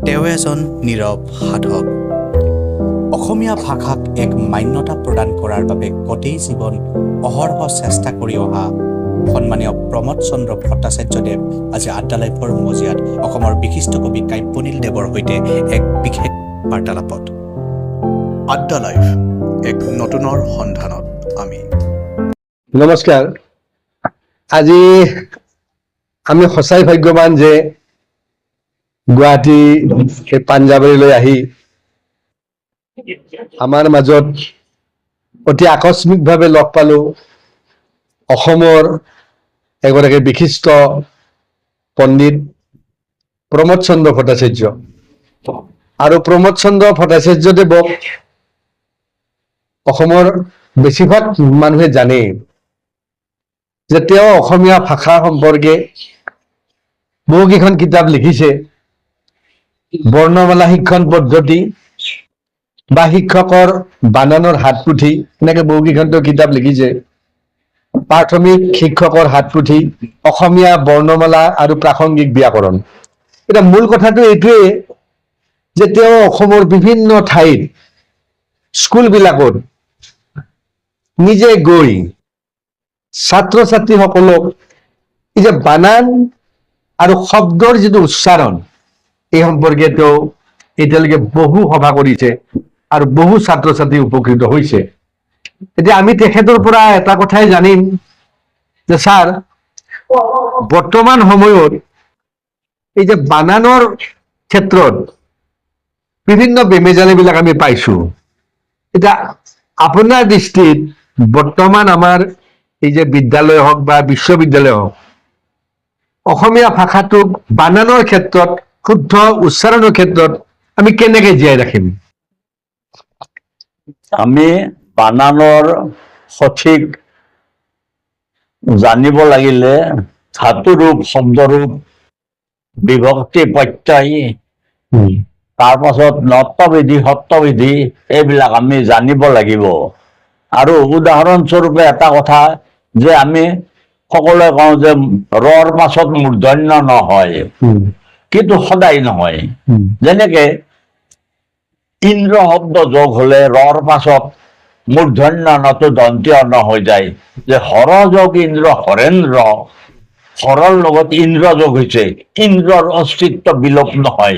তেওঁ এজন নীৰৱ সাধক। অসমীয়া ভাষাক এক মান্যতা প্ৰদান কৰাৰ বাবে গোটেই জীৱন অহৰহ চেষ্টা কৰি অহা সন্মানীয় প্ৰমোদ চন্দ্ৰ ভট্টাচাৰ্যদেৱ আজি আড্ডা লাইফৰ মজিয়াত অসমৰ বিশিষ্ট কবি কাব্যনীল দেৱৰ সৈতে এক বিশেষ বাৰ্তালাপত। আড্ডা লাইফ, এক নতুনৰ সন্ধানত আমি। নমস্কাৰ। আজি আমি সঁচাই ভাগ্যৱান যে গুৱাহাটী এই পাঞ্জাবাৰীলৈ আহি আমাৰ মাজত অতি আকস্মিকভাৱে লগ পালো অসমৰ এগৰাকী বিশিষ্ট পণ্ডিত প্ৰমোদ চন্দ্ৰ ভট্টাচাৰ্য। আৰু প্ৰমোদ চন্দ্ৰ ভট্টাচাৰ্যদেৱক অসমৰ বেছিভাগ মানুহে জানে যে তেওঁ অসমীয়া ভাষা সম্পৰ্কে বহুকেইখন কিতাপ লিখিছে। বৰ্ণমালা শিক্ষণ পদ্ধতি বা শিক্ষকৰ বানানৰ হাতপুথি, এনেকে বহুকেইখন তেওঁ কিতাপ লিখিছে। প্ৰাথমিক শিক্ষকৰ হাতপুথি, অসমীয়া বৰ্ণমালা আৰু প্ৰাসংগিক ব্যাকৰণ। এতিয়া মূল কথাটো এইটোৱে যে তেওঁ অসমৰ বিভিন্ন ঠাইত স্কুলবিলাকত নিজে গৈ ছাত্ৰ ছাত্ৰীসকলক এই যে বানান আৰু শব্দৰ যিটো উচ্চাৰণ, এই সম্পৰ্কে তেওঁ এতিয়ালৈকে বহু সভা কৰিছে আৰু বহু ছাত্ৰ ছাত্ৰী উপকৃত হৈছে। এতিয়া আমি তেখেতৰ পৰা এটা কথাই জানিম যে ছাৰ, বৰ্তমান সময়ত এই যে বানানৰ ক্ষেত্ৰত বিভিন্ন বেমেজালিবিলাক আমি পাইছো, এতিয়া আপোনাৰ দৃষ্টিত বৰ্তমান আমাৰ এই যে বিদ্যালয় হওক বা বিশ্ববিদ্যালয় হওক, অসমীয়া ভাষাটোক বানানৰ ক্ষেত্ৰত, শুদ্ধ উচ্চাৰণৰ ক্ষেত্ৰত আমি কেনেকে জীয়াই ৰাখিম? আমি বানানৰ সঠিক জানিব লাগিলে ধাতুৰূপ, শব্দৰূপ, বিভক্তি, প্ৰত্যয়, তাৰপাছত ণত্ববিধি, ষত্ববিধি, এইবিলাক আমি জানিব লাগিব। আৰু উদাহৰণস্বৰূপে এটা কথা যে আমি সকলোৱে কওঁ যে ৰৰ পাছত মূৰ্ধন্য নহয়, কিন্তু সদায় নহয়। যেনেকে ইন্দ্ৰ শব্দ যোগ হলে ৰৰ পাছত মূৰ্ধন্য নটো দন্ত্য ন হৈ যায়, যে হৰ যোগ ইন্দ্ৰ হৰেন্দ্ৰ। হৰৰ লগত ইন্দ্ৰ যোগ হৈছে, ইন্দ্ৰৰ অস্তিত্ব বিলোপ নহয়,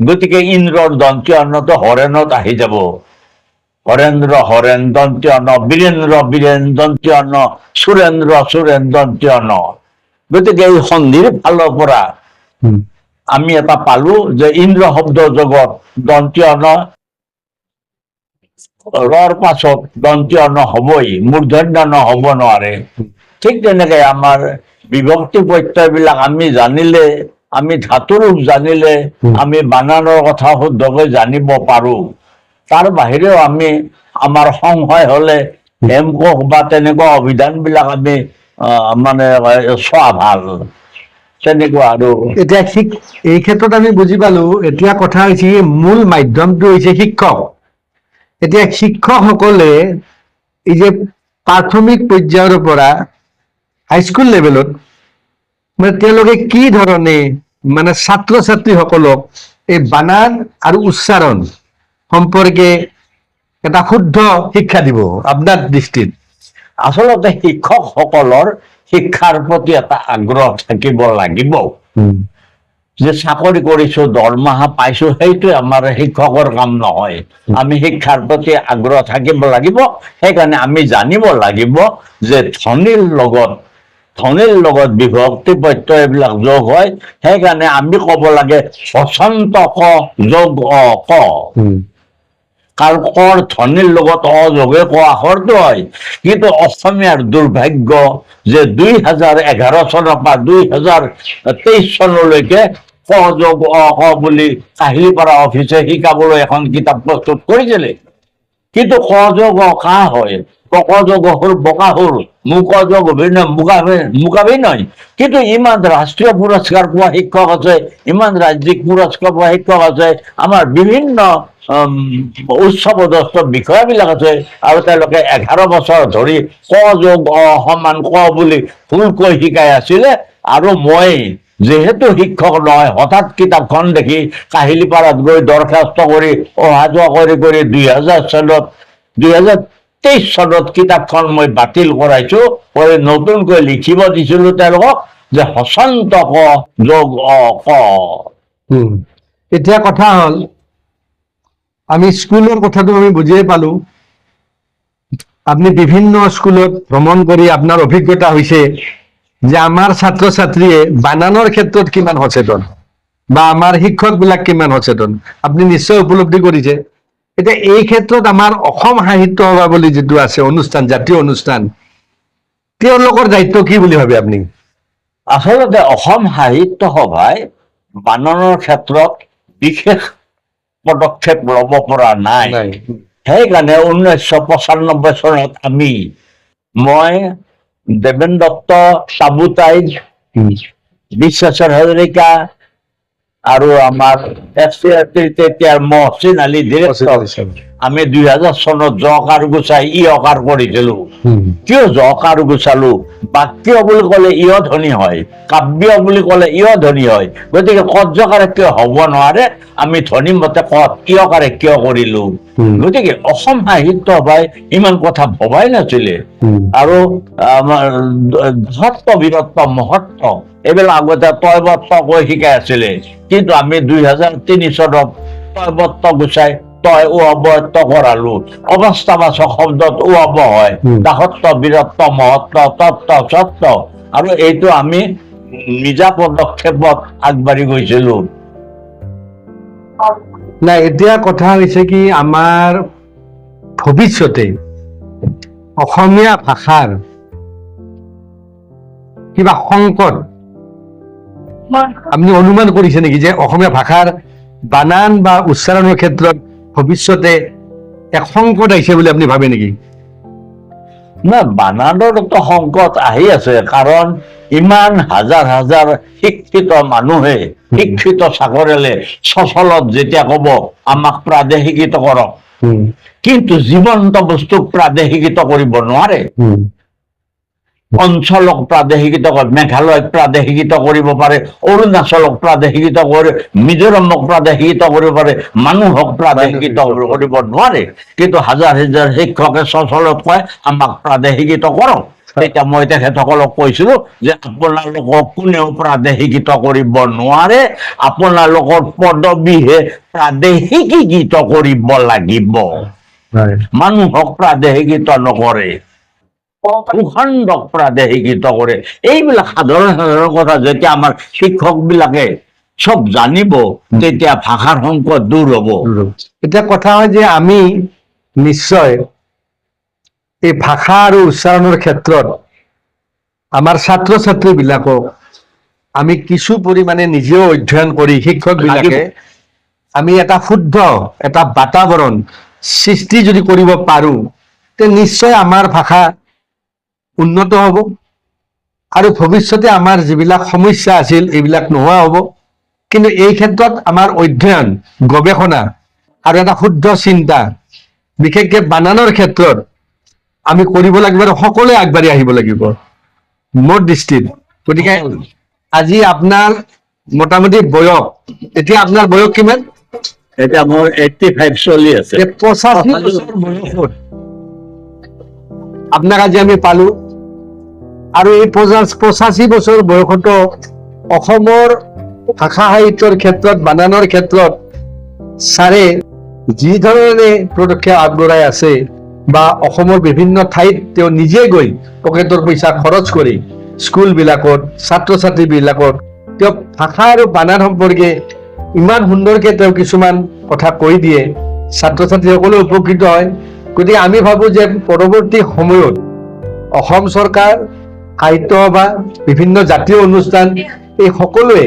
গতিকে ইন্দ্ৰৰ দন্ত্য নটো হৰেণত আহি যাব। হৰেন্দ্ৰ হৰেণ দন্ত্য ন, বীৰেন্দ্ৰ বীৰেণ দন্ত্য ন, সুৰেন্দ্ৰ সুৰেণ দন্ত্য ন। গতিকে এই সন্ধিৰ ফালৰ পৰা আমি এটা পালো যে ইন্দ্ৰ শব্দ যোগত দন্ত্য ন, ৰৰ পাছত দন্ত্য ন হবই, মূৰ্ধন্য ন হ'ব নোৱাৰে। ঠিক তেনেকে আমাৰ বিভক্তি প্ৰত্যয়বিলাক আমি জানিলে, আমি ধাতুৰূপ জানিলে আমি বানানৰ কথা শুদ্ধকৈ জানিব পাৰো। তাৰ বাহিৰেও আমি আমাৰ সংশয় হলে হেমকোষ বা তেনেকুৱা অভিধান বিলাক আমি মানে চোৱা ভাল, তেনেকুৱা আৰু। এতিয়া এই ক্ষেত্ৰত আমি বুজি পালো। এতিয়া কথা হৈছে কি, মূল মাধ্যমটো হৈছে শিক্ষক। এতিয়া শিক্ষকসকলে এই যে প্ৰাথমিক পৰ্যায়ৰ পৰা হাইস্কুল লেভেলত মানে তেওঁলোকে কি ধৰণে মানে ছাত্ৰ ছাত্ৰীসকলক এই বানান আৰু উচ্চাৰণ সম্পৰ্কে এটা শুদ্ধ শিক্ষা দিব আপোনাৰ দৃষ্টিত? আচলতে শিক্ষকসকলৰ শিক্ষাৰ প্ৰতি এটা আগ্ৰহ থাকিব লাগিব যে চাকৰি কৰিছো, দৰমহা পাইছো, সেইটোৱে আমাৰ শিক্ষকৰ কাম নহয়। আমি শিক্ষাৰ প্ৰতি আগ্ৰহ থাকিব লাগিব। সেইকাৰণে আমি জানিব লাগিব যে ধ্বনিৰ লগত বিভক্তি প্ৰত্যয় এইবিলাক যোগ হয়। সেইকাৰণে আমি ক'ব লাগে হচন্ত ক যোগ অ ক, কাৰণ কৰ ধ্বনিৰ লগত অ যোগে ক আখৰটো হয়। কিন্তু অসমীয়াৰ দুৰ্ভাগ্য যে 2011 চনৰ পৰা 2023 চনলৈকে ক যোগ অ ক বুলি কাহিলীপাৰা অফিচে শিকাবলৈ এখন কিতাপ প্ৰস্তুত কৰিছিলে। কিন্তু ক যোগ অ কা হয়, ক যোগ অ সুৰ বকাসুৰ, মুক যোগ অভিনয় মুকাভিনয়। কিন্তু ইমান ৰাষ্ট্ৰীয় পুৰস্কাৰ পোৱা শিক্ষক আছে, ইমান ৰাজ্যিক পুৰস্কাৰ পোৱা শিক্ষক আছে, আমাৰ বিভিন্ন উচ্চ পদস্থ বিষয়াবিলাক আছে, আৰু তেওঁলোকে 11 বছৰ ধৰি ক যোগ অ সমান ক বুলি ভুলকৈ শিকাই আছিলে। আৰু মই যিহেতু শিক্ষক নহয়, হঠাৎ কিতাপখন দেখি কাহিলীপাৰাত গৈ দৰখাস্ত কৰি অহা যোৱা কৰি কৰি 2000 চনত, 2023 চনত কিতাপখন মই বাতিল কৰাইছো। কৰি নতুনকৈ লিখিব দিছিলো তেওঁলোকক যে হচন্ত ক যোগ অ ক। এতিয়া কথা হ'ল, আমি স্কুলৰ কথাটো আমি বুজিয়ে পালো। আপুনি বিভিন্ন স্কুলত ভ্ৰমণ কৰি আপোনাৰ অভিজ্ঞতা হৈছে যে আমাৰ ছাত্ৰ ছাত্ৰীয়ে বানানৰ ক্ষেত্ৰত কিমান সচেতন বা আমাৰ শিক্ষকবিলাক কিমান সচেতন, আপুনি নিশ্চয় উপলব্ধি কৰিছে। এতিয়া এই ক্ষেত্ৰত আমাৰ অসম সাহিত্য সভা বুলি যিটো আছে অনুষ্ঠান, জাতীয় অনুষ্ঠান, তেওঁলোকৰ দায়িত্ব কি বুলি ভাবে আপুনি? আচলতে অসম সাহিত্য সভাই বানানৰ ক্ষেত্ৰত বিশেষ পদক্ষেপ ল'ব পৰা নাই। সেইকাৰণে 1995 চনত মই, দেৱেন দত্ত, চাবুতাই, বিশ্বেশ্বৰ হাজৰিকা আৰু আমাৰ এছ চি আৰ টিৰ তেতিয়াৰ মহচিন আলী ডিৰেক্টৰ, আমি 2000 চনত জকাৰ গুচাই ই অকাৰ কৰিছিলো। কিয় জকাৰ গুচালো? বাক্য বুলি ক'লে ইয় ধ্বনি হয়, কাব্য বুলি ক'লে ইয় ধ্বনি হয়, গতিকে কত জকাৰে কিয় হ'ব নোৱাৰে? আমি ধ্বনি মতে কত ইয়কাৰে কিয় কৰিলো? গতিকে অসম সাহিত্য সভাই ইমান কথা ভবাই নাছিলে। আৰু আমাৰ ধত্ব, বীৰত্ব, মহত্ব এইবিলাক আগতে তয়বত্ব কৈ শিকাই আছিলে, কিন্তু আমি 2003 চনত তয়বত্ব গুচাই তয় অবত্ব কৰালো। অৱস্থাবাচক শব্দত অব হয়, দাসত্ব, বীৰত্ব, মহত্ব, তত্ত্ব, সত্ব, আৰু এইটো আমি নিজা পদক্ষেপত আগবাঢ়ি গৈছিলো। নাই, এতিয়া কথা হৈছে কি, আমাৰ ভৱিষ্যতে অসমীয়া ভাষাৰ কিবা সংকট আপুনি অনুমান কৰিছে নেকি যে অসমীয়া ভাষাৰ বানান বা উচ্চাৰণৰ ক্ষেত্ৰত ভৱিষ্যতে এক সংকট আহিছে বুলি আপুনি ভাবে নেকি? না, বানানৰতো সংকট আহি আছে, কাৰণ ইমান হাজাৰ হাজাৰ শিক্ষিত মানুহে, শিক্ষিত চাকৰিয়ালে চচলত যেতিয়া ক'ব আমাক প্ৰাদেশিকৃত কৰক, কিন্তু জীৱন্ত বস্তুক প্ৰাদেশিকৃত কৰিব নোৱাৰে। অঞ্চলক প্ৰাদেশিকৃত কৰে, মেঘালয়ক প্ৰাদেশিকৃত কৰিব পাৰে, অৰুণাচলক প্ৰাদেশিকৃত কৰে, মিজোৰামক প্ৰাদেশিকৃত কৰিব পাৰে, মানুহক প্ৰাদেশিকৃত কৰিব নোৱাৰে। কিন্তু হাজাৰ হাজাৰ শিক্ষকে চচলত কয় আমাক প্ৰাদেশিকৃত কৰক। তেতিয়া মই তেখেতসকলক কৈছিলো যে আপোনালোকক কোনেও প্ৰাদেশিকৃত কৰিব নোৱাৰে, আপোনালোকৰ পদবীহে প্ৰাদেশিকীকৃত কৰিব লাগিব, মানুহক প্ৰাদেশিকৃত নকৰে, ভূখণ্ডক প্ৰাদেশিকৃত কৰে। এইবিলাক সাধাৰণ সাধাৰণ কথা যেতিয়া আমাৰ শিক্ষক বিলাকে চব জানিব, তেতিয়া ভাষাৰ সংকট দূৰ হ'ব। এতিয়া কথা হয় যে আমি নিশ্চয় এই ভাষা আৰু উচ্চাৰণৰ ক্ষেত্ৰত আমাৰ ছাত্ৰ ছাত্ৰী বিলাকক আমি কিছু পৰিমাণে নিজেও অধ্যয়ন কৰি শিক্ষক বিলাকে আমি এটা শুদ্ধ এটা বাতাবৰণ সৃষ্টি যদি কৰিব পাৰো, তে নিশ্চয় আমাৰ ভাষা উন্নত হ'ব আৰু ভৱিষ্যতে আমাৰ যিবিলাক সমস্যা আছিল এইবিলাক নোহোৱা হ'ব। কিন্তু এই ক্ষেত্ৰত আমাৰ অধ্যয়ন, গৱেষণা আৰু এটা শুদ্ধ চিন্তা, বিশেষকে বানানৰ ক্ষেত্ৰত আমি কৰিব লাগিব আৰু সকলোৱে আগবাঢ়ি আহিব লাগিব মোৰ দৃষ্টিত। গতিকে আজি আপোনাৰ মোটামুটি বয়স, এতিয়া আপোনাৰ বয়স কিমান? এতিয়া মোৰ 85 চলি আছে। 85 বছৰ বয়সত আপোনাক আজি আমি পালো আৰু এই 85 বছৰ বয়সতো অসমৰ ভাষা সাহিত্যৰ ক্ষেত্ৰত, বানানৰ ক্ষেত্ৰত ছাৰে যি ধৰণে পদক্ষেপ আগবঢ়াই আছে বা অসমৰ বিভিন্ন ঠাইত তেওঁ নিজে গৈ পকেটৰ পইচা খৰচ কৰি স্কুলবিলাকত ছাত্ৰ ছাত্ৰীবিলাকত তেওঁ ভাষা আৰু বানান সম্পৰ্কে ইমান সুন্দৰকে তেওঁ কিছুমান কথা কৈ দিয়ে, ছাত্ৰ ছাত্ৰীসকলেও উপকৃত হয়। গতিকে আমি ভাবো যে পৰৱৰ্তী সময়ত অসম চৰকাৰ, সাহিত্য সভা, বিভিন্ন জাতীয় অনুষ্ঠান এই সকলোৱে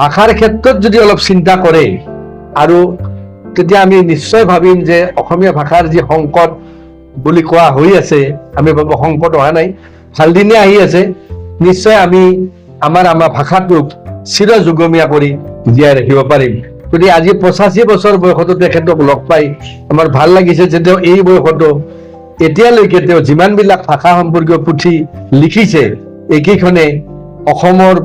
ভাষাৰ ক্ষেত্ৰত যদি অলপ চিন্তা কৰে আৰু তেতিয়া আমি নিশ্চয় ভাবিম যে অসমীয়া ভাষাৰ যি সংকট বুলি কোৱা হৈ আছে, আমি ভাবো সংকট অহা নাই, ভাল দিনে আহি আছে। নিশ্চয় আমি আমাৰ আমাৰ ভাষাটোক চিৰযুগমীয়া কৰি জীয়াই ৰাখিব পাৰিম। গতিকে আজি 85 বছৰ বয়সতো তেখেতক লগ পাই আমাৰ ভাল লাগিছে যে তেওঁ এই বয়সতো এতিয়ালৈকে তেওঁ যিমানবিলাক ভাষা সম্পৰ্কীয় পুথি লিখিছে, এইকেইখনে অসমৰ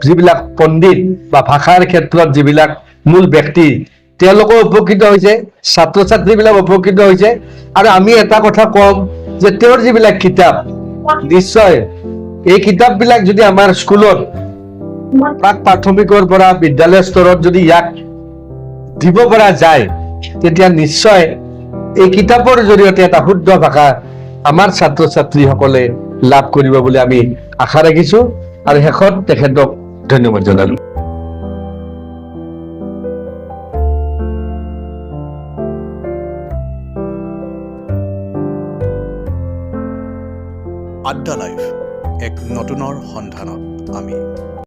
যিবিলাক পণ্ডিত বা ভাষাৰ ক্ষেত্ৰত যিবিলাক মূল ব্যক্তি, তেওঁলোকো উপকৃত হৈছে, ছাত্ৰ ছাত্ৰীবিলাক উপকৃত হৈছে। আৰু আমি এটা কথা ক'ম যে তেওঁৰ যিবিলাক কিতাপ, নিশ্চয় এই কিতাপবিলাক যদি আমাৰ স্কুলত প্ৰাক প্ৰাথমিকৰ পৰা বিদ্যালয় স্তৰত যদি ইয়াক দিব পৰা যায়, তেতিয়া নিশ্চয় এই কিতাপৰ জৰিয়তে এটা শুদ্ধ ভাষা আমাৰ ছাত্ৰ ছাত্ৰীসকলে লাভ কৰিব বুলি আমি আশা ৰাখিছো। আৰু শেষত তেখেতক ধন্যবাদ জনালো। আড্ডা লাইভ, এক নতুনৰ সন্ধানত আমি।